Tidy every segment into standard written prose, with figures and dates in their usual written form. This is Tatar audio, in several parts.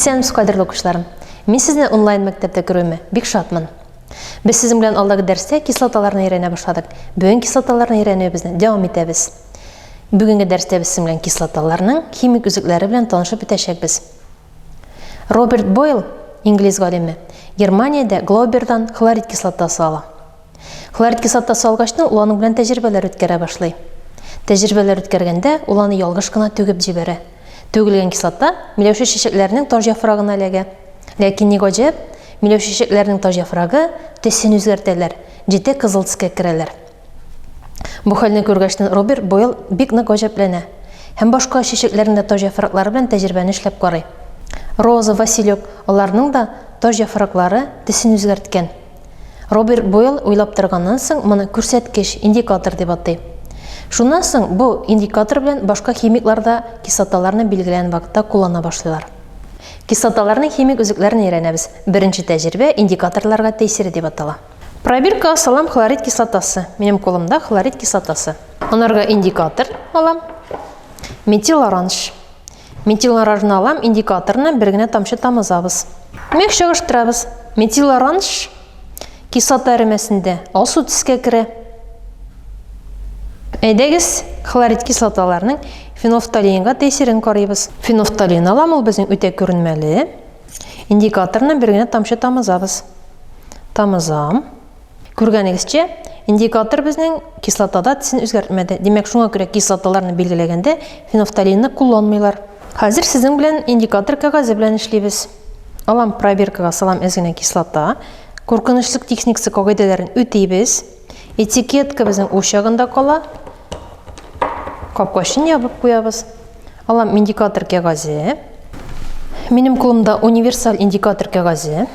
Исәнмесез, кадерле укучыларым! Мин сезне онлайн мәктәптә күрүемә бик шатмын. Без сезнең белән алдагы дәрестә кислоталарны өйрәнә башладык. Бүген кислоталарны өйрәнүебезне дәвам итәбез. Бүгенге дәрестә без сезнең белән кислоталарның химик үзлекләре белән танышып үтәчәкбез. Роберт Бойл, инглиз галиме, Германиядә Глобердан хлорид кислотасы ала. Хлорид кислотасы алгачны ул аның белән тәҗрибәләр үткәрә башлый. Тәҗрибәләр үткәргәндә ул аны ялгыш кына түгеп җибәрә. Түгелгән кислота миләүшә чәчәкләренең таҗ яфрагына эләгә. Ләкин ни гаҗәп, миләүшә чәчәкләренең таҗ яфрагы төсен үзгәртәләр, җете кызыл төскә керәләр. Бу хәлне күргәчтен Роберт Бойл бик нык гаҗәпләнә һәм башка чәчәкләрнең дә таҗ яфраклары белән тәҗрибәне эшләп карый. Роза, василек, аларның да таҗ яфраклары төсен үзгәрткән. Роберт Бойл уйлап торганнан соң моны күрсәткеч, индикатор дип атый. Шуннан соң бу индикатор белән башка химиклар да кислоталарны билгеләгән вакытта куллана башлыйлар. Кислоталарның химик үзлекләрен өйрәнәбез. Беренче тәҗрибә индикаторларга тәэсире дип атала. Пробиркага салам хлорид кислотасы. Минем кулымда хлорид кислотасы. Анарга индикатор алам. Метилоранж. Метилоранжны алам, индикаторны бер генә тамчы тамызабыз. Димәк, чагыштырабыз. Метилоранж кислота эремәсендә алсу төскә керә. Әйдәгез, хлорид кислоталарының фенофталинга тәэсирен карыйбыз. Фенофталин алам, ул безнең үтә күренмәле. Индикаторны бер генә тамчы тамызабыз. Тамызам. Күргәнегезчә, индикатор безнең кислотада төсен үзгәртмәде. Димәк, шуңа күрә кислоталарны билгеләгәндә фенофталинны кулланмыйлар. Хәзер сезнең белән индикатор кәгазе белән эшлибез. Алам пробиркага салам әз генә кислота. Куркынычсызлык техникасы кагыйдәләрен үтибез. Этикетка безнең уч ягында кала. Капкачын ябып куябыз. Алам индикатор кәгазе. Минем кулымда универсаль индикатор кәгазе.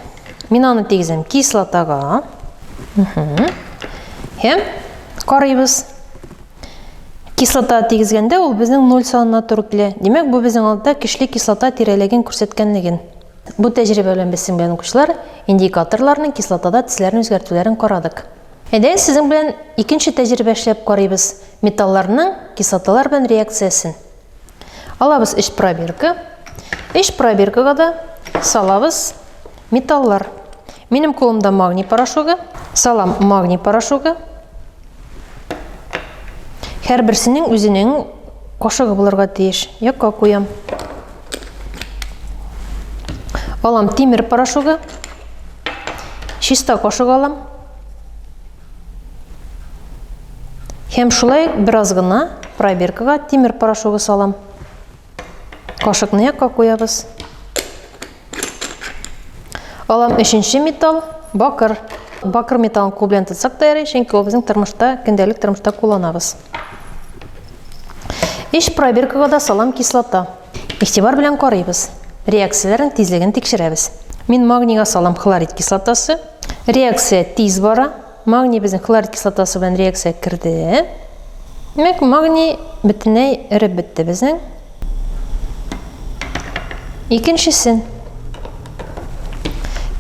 Мин аны тигезәм кислотага. Һәм карыйбыз. Кислота тигезгәндә ул безнең 0 санына туры килә. Димәк, бу безнең алда көчле кислота тирәлеген күрсәткәнлеген. Бу тәҗрибә белән без сезнең белән укучылар индикаторларның кислотада төсләрен үзгәртүләрен карадык. Әйдәгез сезнең белән икенче тәҗрибә эшләп карыйбыз. Металларның кислоталар белән реакциясен. Алабыз өч пробирка. Өч пробиркага да салабыз металлар. Минем кулымда магний порошогы. Салам магний порошогы. Һәрберсенең үзенең кашыгы булырга тиеш. Якка куям. Алам тимер порошогы. Чиста кашык алам. Һәм шулай бераз гына пробиркага тимер порошогы салам. Кашыкны якка куябыз. Алам өченче металл, бакыр. Бакыр металлын кул белән тотсак та ярый, чөнки ул безнең тормышта, көндәлек тормышта кулланабыз. Өч пробиркага да салам кислота. Игътибар белән карыйбыз. Реакцияләрнең тизлеген тикшерәбез. Мин магнийга салам хлорид кислотасы. Реакция тиз бара. Магний безнең хлорид кислотасы белән реакция керде. Димәк, магний бөтенләй эреп бетте безнең. Икенчесен.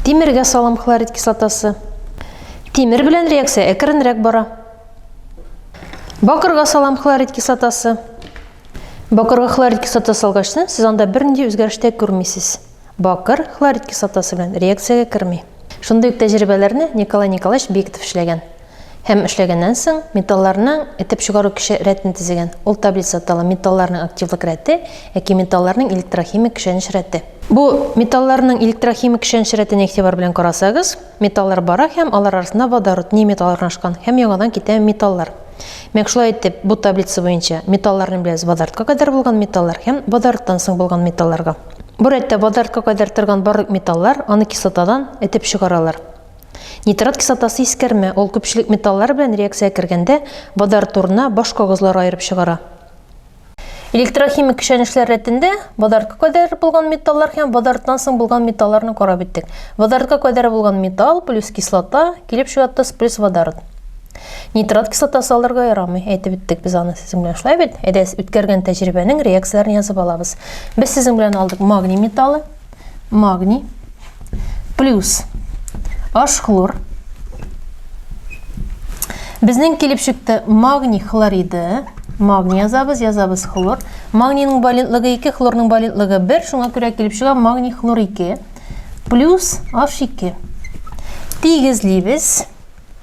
Тимергә салам хлорид кислотасы. Тимер белән реакция әкренрәк бара. Бакырга салам хлорид кислотасы. Бакырга хлорид кислотасы салгачтын, сез анда бернинди үзгәреш тә күрмисез. Бакыр хлорид кислотасы белән реакциягә керми. Шундый ук тәҗрибәләрне Николай Николаевич Бекетов эшләгән. Һәм эшләгәннән соң металларның этеп чыгару көче рәтен төзегән. Ул таблица атала металларның активлык рәте яки металларның электрохимик көчәнеш рәте. Бу металларның электрохимик көчәнеш рәтенә игътибар белән карасагыз, металлар бара һәм алар арасында водород, не металл урнашкан һәм яңадан китә металлар. Димәк, шулай итеп, бу таблица буенча металларны беләбез водородка кадәр булган металлар һәм водородтан соң булган металларга. Бу рәттә водородка кадәр торган барлык металлар аны кислотадан этеп чыгаралар. Нитрат кислотасы искәрмә, ул күпчелек металлар белән реакциягә кергәндә водород урынына башка газлар аерып чыгара. Электрохимик көчәнешләр рәтендә водородка кадәр булган металлар һәм водородтан соң булган металларны карап үттек. Водородка кадәр булган металл плюс кислота килеп чыга тоз плюс водород. Нитрат кислотасы алырга ярамый, әйтеп үттек без аны сезнең белән. Шулай бит? Әйдәгез, үткәргән тәҗрибәнең реакцияләрен язып алабыз. Без сезнең белән алдык магний металлы, магний плюс H-хлор. Безнең килеп чыкты магний хлориды. Магний язабыз, язабыз хлор. Магнийның валентлыгы 2, хлорның валентлыгы 1, шуңа күрә килеп чыга магний хлор 2 плюс H2. Тигезлибез.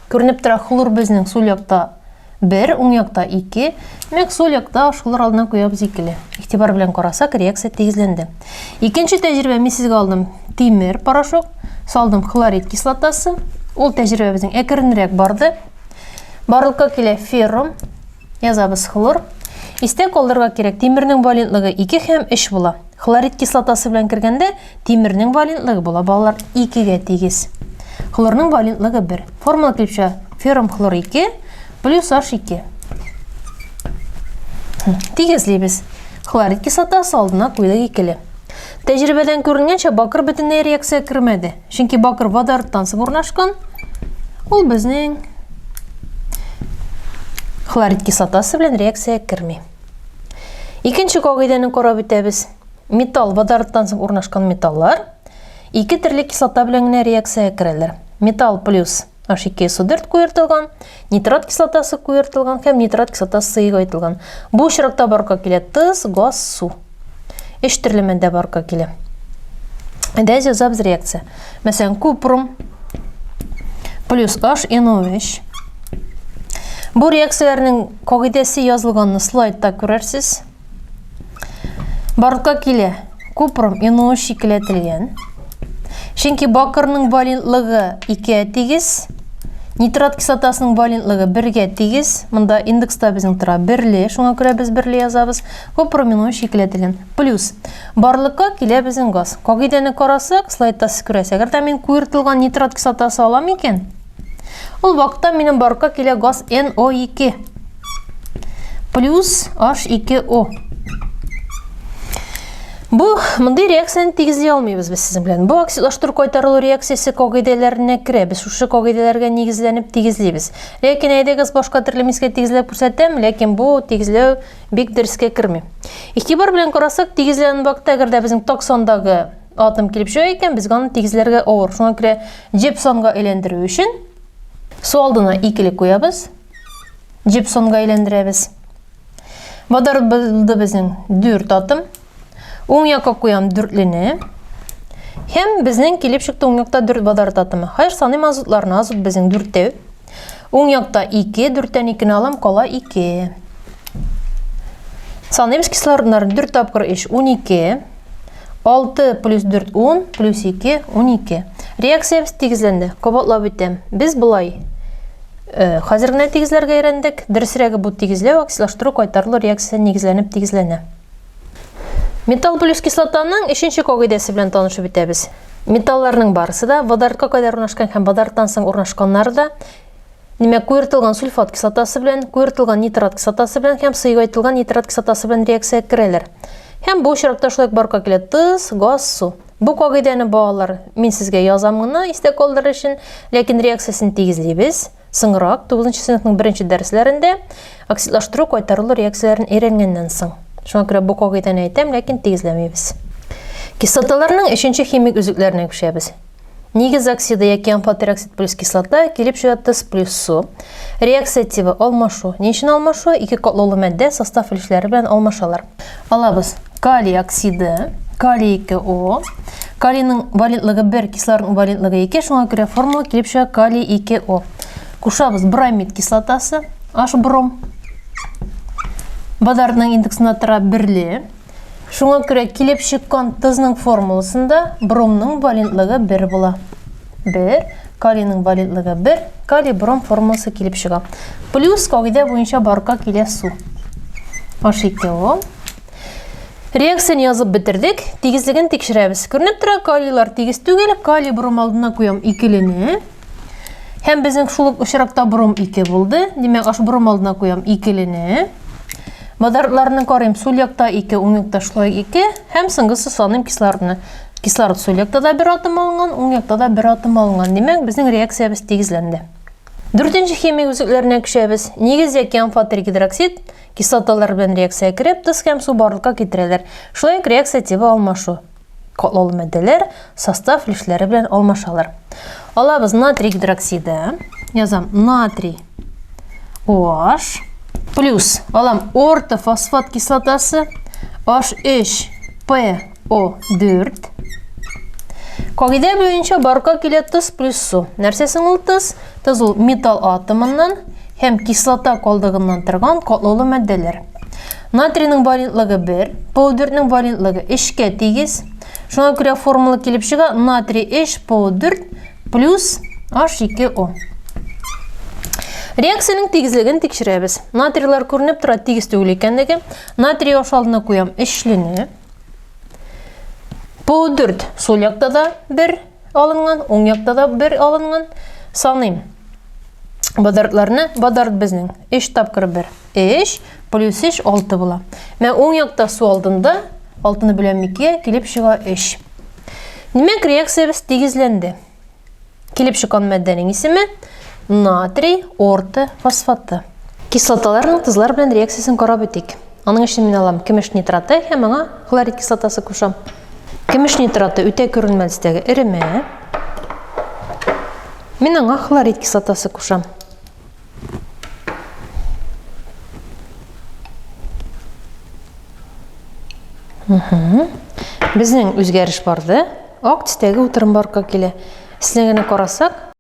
Күренеп тора, хлор безнең сул якта 1, уң якта 2. Димәк, сул якта хлор алдына куябыз икеле. Игътибар белән карасак, реакция тигезләнде. Икенче тәҗрибә мин сезгә алдым тимер порошок, салдым хлорид кислотасы. Ул тәҗрибә безнең әкренрәк барды. Барлыкка килә феррум, язабыз хлор. Истә калдырырга кирәк, тимернең валентлыгы 2 һәм 3 була. Хлорид кислотасы белән кергәндә тимернең валентлыгы була, балалар, 2-гә тигез. Хлорның валентлыгы 1. Формула килеп чыга. Феррум хлор 2 плюс H2. Тигезлибез. Хлорид кислотасы алдына куйдык икеле. Тәҗрибәдән күренгәнчә, бакыр бөтенләй реакция кермәде. Чөнки бакыр водородтан соң урнашкан. Ул безнең хлорид кислотасы белән реакция керми. Икенче кагыйдәне карап үтәбез. Металл водородтан соң урнашкан металлар ике төрле кислота белән генә реакция керәләр. Металл плюс H2SO4 куертылган, нитрат кислотасы куертылган һәм нитрат кислотасы сыегайтылган. Бу очракта барка килә тоз, газ, су. Өч төрле матдә барка килә. Әйдәгез язабыз реакция. Мәсәлән, купрум плюс HNO3. Бу реакцияләрнең кагыйдәсе язылганны слайдта күрерсез. Барлыкка килә купрум НО шикеләтелгән. Чөнки бакырның валентлыгы 2-гә тигез, нитрат кислотасының валентлыгы 1-гә тигез. Монда индекста безнең тора берле, шуңа күрә без берле язабыз. Купрум НО шикеләтелгән. Плюс барлыкка килә безнең газ. Кагыйдәне карасак, слайдта сез күрәсез. Әгәр дә мин куертылган нитрат кислотасы алам икән, Ул вакытта минем барка килә газ NO2 плюс H2O. Бу мондый реакцияне тигезли алмыйбыз без сезнең белән. Бу оксидлаштыру кайтарылу реакциясе кагыйдәләренә керә. Без шушы кагыйдәләргә нигезләнеп тигезлибез. Ләкин әйдәгез башка төрле мискә тигезләп күрсәтәм, ләкин бу тигезләү бик дөрескә керми. Игътибар белән карасак, тигезләнгән вакытта әгәр дә безнең токсондагы атом килеп чыга икән, безгә аны тигезләргә авыр. Шуңа күрә җеп санга әйләндерү өчен су алдына икеле куябыз. Җеп санга әйләндерәбез. Водород булды безнең 4 атом. Уң якка куям дүртлене. Һәм безнең килеп чыкты уң якта 4 водород атомы. Хәзер саныйм азотларны. Азот безнең дүртәү. Уң якта 2, дүрттән 2-не алам, кала 2. Саныйбыз кислородларны. 4 тапкыр 3, 12. 6 плюс 4, 10, плюс 2, 12. Реакциябез тигезләнде. Кабатлап үтәм. Без болай э, хәзер генә тигезләргә өйрәндек. Дөресрәге бу тигезләү оксидлаштыру кайтарылу реакциясе нигезләнеп тигезләнә. Металл плюс кислотаның өченче кагыйдәсе белән танышып үтәбез. Металларның барысы да водородка кадәр урнашкан һәм водородтан соң урнашканнары да Димәк, куертылган сульфат кислотасы белән, куертылган нитрат кислотасы белән һәм сыегайтылган нитрат кислотасы белән реакциягә керәләр. Һәм бу очракта шулай ук барка килә тоз, газ, су. Бу кагыйдәне балалар, мин сезгә язам гына истә калдырыр өчен, ләкин реакциясен тигезлибез. Соңрак, 9 сыйныфның беренче дәресләрендә оксидлаштыру кайтарылу реакцияләрен өйрәнгәннән соң. Шуңа күрә бу кагыйдәне әйтәм, ләкин тигезләмибез. Кислоталарның өченче химик үзлекләренә күчәбез. Нигез оксиды яки амфотер оксид плюс кислота килеп чыга тоз плюс су. Реакция тибы алмашу. Ни өчен алмашу? Ике катлаулы матдә состав өлешләре белән алмашалар. Алабыз калий оксиды, калий 2О. Калийның валентлыгы 1, кислородның валентлыгы 2, шуңа күрә формула килеп чыга калий 2О. Кушабыз бромид кислотасы, H бром. Водородның индексына тора берле. Шуңа күрә килеп чыккан тозның формуласында бромның валентлыгы 1 була. 1, калийның валентлыгы 1, калий-бром формуласы килеп чыга. Плюс кагыйдә буенча барка килә су. H2O. Реакцияне язып бетердек. Тигезлеген тикшерәбез. Күренеп тора, калийлар тигез түгел. Калий бром алдына куям икелене. Һәм безнең шул ук очракта бром 2 булды. Димәк, аш бром алдына куям икелене. Водородларны карыйм, сул якта 2, уң якта шулай 2. Һәм соңгысы саныйм кислородны. Кислород сул якта да бер атом алынган, уң якта да бер атом алынган. Димәк, безнең реакциябез тигезләнде. Дүртенче химик үзлекләренә күчәбез. Нигез яки амфотер гидроксид кислоталар белән реакция кереп, тоз һәм су барлыкка китерәләр. Шулай ук реакция тибы алмашу. Катлаулы матдәләр состав өлешләре белән алмашалар. Алабыз натрий гидроксиды. Язам натрий OH. Плюс алам ортофосфат кислотасы H3PO4. Кагыйдә буенча барка килә тоз плюс су. Нәрсә соң ул тоз? Тоз ул металл атомыннан һәм кислота калдыгыннан торган катлаулы матдәләр. Натрийның валентлыгы 1, ПО4-нең валентлыгы 3-кә тигез. Шуңа күрә формула килеп чыга натрий 3 ПО4 плюс H2O. Реакциянең тигезлеген тикшерәбез. Натрийлар күренеп тора тигез түгел икәнлеге. Натрий ашалны куям өчлене. ПО4 сул якта да бер алынган, уң якта да бер алынган. Саныйм. Водородларны, водород безнең 3 тапкыр 1. 3 плюс 3 6 була. Менә уң якта су алдында 6-ны бүләм 2-гә килеп чыга 3. Димәк, реакциябез тигезләнде. Килеп чыккан матдәнең исеме натрий ортофосфаты. Кислоталарның тозлар белән реакциясен карап үтик. Аның өчен мин алам көмеш нитраты һәм аңа хлорид кислотасы кушам. Көмеш нитраты үтә күренмә төстәге эремә. Мин аңа хлорид кислотасы кушам. Безнең үзгәреш барды. Ак төстәге утырым барка килә. Эслегенә карасак,